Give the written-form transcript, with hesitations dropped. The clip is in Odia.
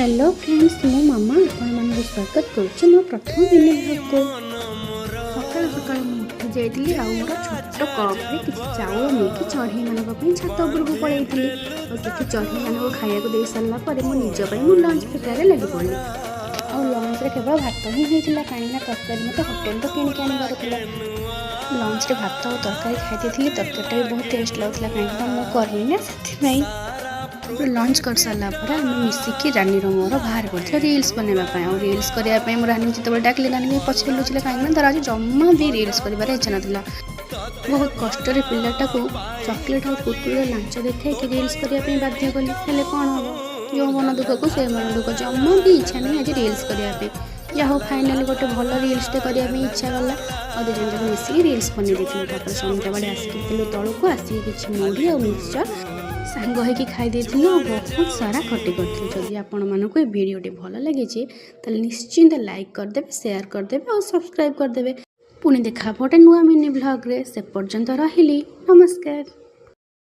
ହ୍ୟାଲୋ ଫ୍ରେଣ୍ଡସ୍, ମୁଁ ମାମା ଆପଣମାନଙ୍କୁ ସ୍ୱାଗତ କରୁଛି ମୋ ପ୍ରଥମ ମିନି ବ୍ଲଗ୍କୁ। ସକାଳୁ ସକାଳୁ ମୁଁ ଉଠି ଯାଇଥିଲି ଆଉ ମୋର ଛୋଟ କପ୍ରେ କିଛି ଚାଉଳ ନେଇକି ଚଢ଼େଇମାନଙ୍କ ପାଇଁ ଛାତ ଉପରକୁ ପଳେଇଥିଲି। ଆଉ ସେଠି ଚଢ଼େଇମାନଙ୍କୁ ଖାଇବାକୁ ଦେଇ ସାରିଲା ପରେ ମୁଁ ନିଜ ପାଇଁ ମୁଁ ଲଞ୍ଚ ପ୍ରିପେୟାରରେ ଲାଗି ପଡ଼ିଲି। ଆଉ ଲଞ୍ଚରେ କେବଳ ଭାତ ହିଁ ହେଇଥିଲା, କାହିଁକିନା ତରକାରୀ ମୋତେ ହୋଟେଲରୁ କିଣିକି ଆଣିବାର ଥିଲା। ଲଞ୍ଚରେ ଭାତ ଆଉ ତରକାରୀ ଖାଇ ଦେଇଥିଲି। ତରକାରୀଟା ବି ବହୁତ ଟେଷ୍ଟ ଲାଗୁଥିଲା, କାହିଁକିନା ମୁଁ କରିନି ନା, ସେଥିପାଇଁ। ତାପରେ ଲଞ୍ଚ କରିସାରିଲା ପରେ ଆମେ ମିଶିକି ରାନୀର ମୋର ବାହାରି ପଡ଼ିଥିଲୁ ରିଲ୍ସ ବନେଇବା ପାଇଁ। ଆଉ ରିଲ୍ସ କରିବା ପାଇଁ ମୁଁ ରାନୀକୁ ଯେତେବେଳେ ଡାକିଲି, ରାନୀ ବି ପଛରେ ଲୁଚିଲା, କାହିଁକିନା ତାର ଆଜି ଜମା ବି ରିଲ୍ସ କରିବାର ଇଚ୍ଛା ନଥିଲା। ବହୁତ କଷ୍ଟରେ ପିଲାଟାକୁ ଚକୋଲେଟ୍ ଆଉ କୁରକୁରିର ଲାଞ୍ଚ ଦେଖାଇକି ରିଲ୍ସ କରିବା ପାଇଁ ବାଧ୍ୟ କଲି। ହେଲେ କ'ଣ ହେବ, ଯେଉଁ ମନ ଦୁଃଖକୁ ସେ ମନ ଦୁଃଖ, ଜମା ବି ଇଚ୍ଛା ନାହିଁ ଆଜି ରିଲ୍ସ କରିବା ପାଇଁ। ଯାହା ହଉ, ଫାଇନାଲି ଗୋଟେ ଭଲ ରିଲ୍ସଟେ କରିବା ପାଇଁ ଇଚ୍ଛା କଲା ଆଉ ଦୁଇ ଜଣ ଯାକ ମିଶିକି ରିଲ୍ସ ବନେଇ ଦେଇଥିଲୁ। ତାପରେ ସନ୍ଧ୍ୟାବେଳେ ଆସିକି ଥିଲୁ ତଳକୁ, ଆସିକି କିଛି ମୁଢ଼ି ଆଉ ମିକ୍ସଚର୍ ସାଙ୍ଗ ହେଇକି ଖାଇ ଦେଇଥିଲୁ ଆଉ ବହୁତ ସାରା ଖଟି କରିଥିଲୁ। ଯଦି ଆପଣମାନଙ୍କୁ ଏ ଭିଡ଼ିଓଟି ଭଲ ଲାଗିଛି, ତାହେଲେ ନିଶ୍ଚିନ୍ତ ଲାଇକ୍ କରିଦେବେ, ସେୟାର କରିଦେବେ ଆଉ ସବସ୍କ୍ରାଇବ୍ କରିଦେବେ। ପୁଣି ଦେଖା ହେବ ଗୋଟେ ନୂଆ ମିନି ବ୍ଲଗ୍ରେ। ସେ ପର୍ଯ୍ୟନ୍ତ ରହିଲି, ନମସ୍କାର।